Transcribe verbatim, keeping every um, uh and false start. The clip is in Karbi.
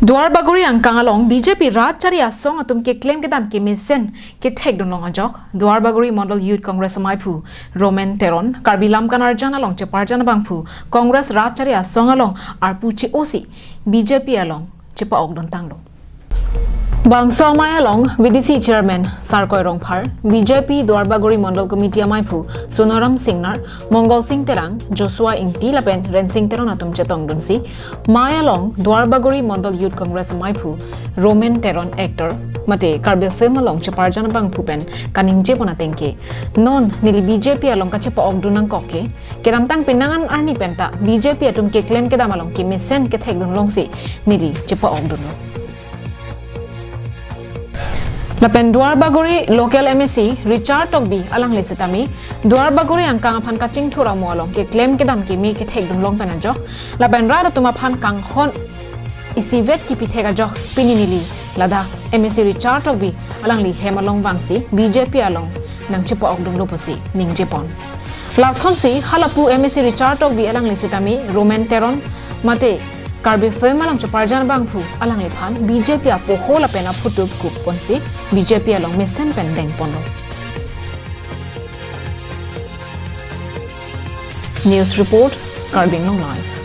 Duarbagori angkang along B J P Rajchari Asong atum keklem kedam kemesen kethekdun long ajok Duarbagori Mondol Youth Congress amaiphu Roman Teron, Karbi Lamkan Arjan along cheparjan abangphu Congress Rajchari Asong along arpu che-osi B J P along chepa-okdun tanglo. Bangso amei along V D C Chairman Sarkoi Rongphar, B J P Duarbagori Mondol Committee amaiphu Sonaram Singnar, Mongol Sing Terang, Joshua Ingti lapen Rensing Teron atum chetongdunsi, mei along Duarbagori Mondol Youth Congress amaiphu Roman Teron, actor, mate Karbi film along cheparjan abangphu pen kaningjepon atengke, non neli B J P along kachepa-okdun nangkok ke, kedamtang penang an arni penta B J P atum keklem kedam along kemesen kethekdun longsi neli chepa-okdunlo. Lapen Duarbagori local M A C Richard Tokbi alangli sitame Duarbagori angkang aphan kachingthur amo along keklem kedam keme kethekdun long pen ajok, lapen rat atum aphan kanghon isivet kipithek ajok pini neli ladak M A C Richard Tokbi alangli hem along vangsi B J P along nangchepa-okdunlo pusi ningjepon. Lasonsi halapu M A C Richard Tokbi alangli sitame Roman Teron mate Karbi film along cheparjan abangphu alangliphan B J P apoho lapen aphutup kupponsi B J P along mesen pen dengponlo. News report, Karbi Anglong Live.